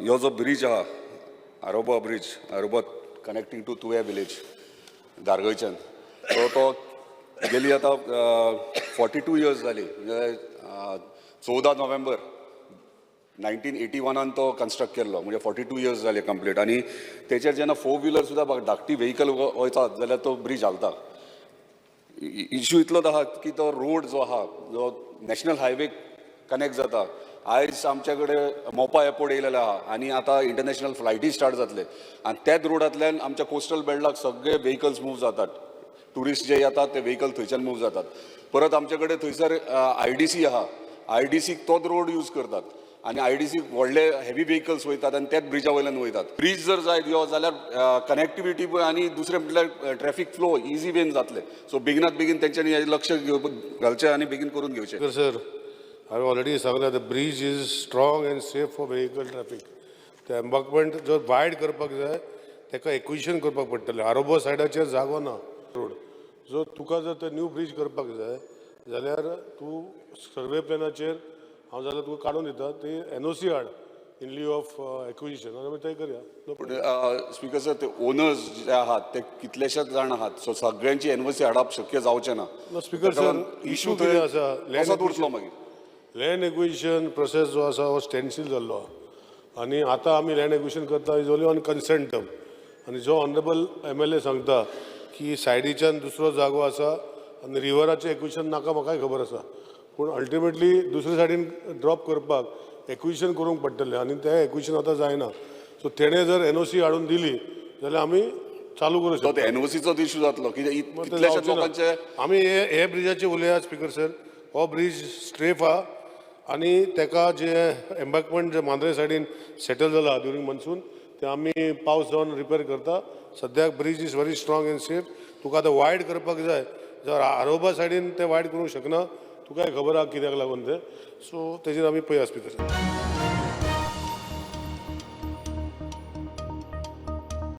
ह्यो जो ब्रीज आहा, आरोबा ब्रीज, आरोबा कनेक्टींग टू तुया विलेज धारगळच्यान, सो तो गेली आतां 42 इयर्स जाली. म्हणजे 14 नोव्हेंबर 1981न तो कन्स्ट्रक्ट केल्लो, म्हणजे 42 इयर्स जाले कंप्लीट. आनी तेचेर जेन्ना फोर व्हिलर सुद्दां धाकटी व्हेकल वयतात जाल्यार तो ब्रीज हालता. इशू इतलोच आहा की तो रोड जो आहा, जो नॅशनल हायवे कनेक्ट जाता, आयज आमच्या कडेन मोपा एअरपोर्ट येयलेलो आहा आनी आतां इंटरनॅशनल फ्लायटी स्टार्ट जातले आनी त्याच रोडांतल्यान आमच्या कोस्टल बेल्टाक सगळे व्हेकल्स मूव जातात. ट्युरिस्ट जे येतात ते व्हेकल थंयच्यान मूव जातात. परत आमचे कडेन थंयसर आयडीसी आहा. आयडीसीक तोच रोड यूज करतात आनी आयडीसीक व्हडले हेवी व्हेकल्स वयतात आनी त्याच ब्रिजा वयल्यान वयतात. ब्रीज जर जायत यो जाल्यार कनेक्टिविटी आनी दुसरें म्हटल्यार ट्रॅफिक फ्लो इजी वेन जातले. सो बेगिनात बेगीन तेंच्यांनी हें लक्ष घालचें आनी बेगीन करून घेवचें. स्पीकर सर, हांवें ऑलरेडी सांगलें, the bridge is strong and safe for vehicle traffic. ते एम्बाकमेंट जर वायड करपाक जाय, ताका एक्विजिशन करपाक पडटलें. आरोबो सायडाचेर जागो ना रोड. जो तुका जर ते न्यू ब्रीज करपाक जाय जाल्यार तूं सर्वे प्लॅनाचेर हांव जाल्यार तुका काडून दिता ती एनओसी हाड इन ल्यू ऑफ एक्विजिशन आनी मागीर तें करया. No पूण स्पीकर सर, ते ओनर्स जे आहात ते कितलेशेच जाण आहात, सो सगळ्यांची एनओसी हाडप शक्य जावचें ना. No, speaker sir, issue issue कितें आसा? Land कसोच उरतलो मागीर. लँड एक्विजिशन प्रोसेस जो आसा हो स्टँडस्टील जाल्लो आहा आनी आतां आमी लँड एक्विजिशन करता is only on consent term. आनी जो ऑनरेबल एमएलए सांगता की सायडीच्यान दुसरो जागो आसा आनी रिवराचें एक्विजिशन नाका, म्हाकाय खबर आसा, पूण अल्टिमेटली दुसरे सायडीन ड्रॉप करपाक एक्विजिशन करूंक पडटलें आनी तें एक्विजिशन आतां जायना. सो तेणें जर एनओसी हाडून दिली जाल्यार आमी चालू करूं तो शकता. एनओसीचोच इशू जातलो कित्याक मग ते कितल्याशाच जावचें ना. लोकांचे आमी हे हे ब्रिजाचे उलया स्पीकर सर. हो ब्रीज स्ट्रेफ आहा आनी तेका जे एम्बॅकमेंट जे मांद्रे सायडीन सेटल जाला ड्युरींग मॉन्सून, ते आमी पावस जावन रिपेर करता. सद्याक bridge is very strong and safe. तुका आतां वायड करपाक जाय जर आरोबा सायडीन ते वायड करूंक शकना, तुकाय खबर आहा कित्याक लागून तें. सो तेजेर आमी पळया स्पीकर सर.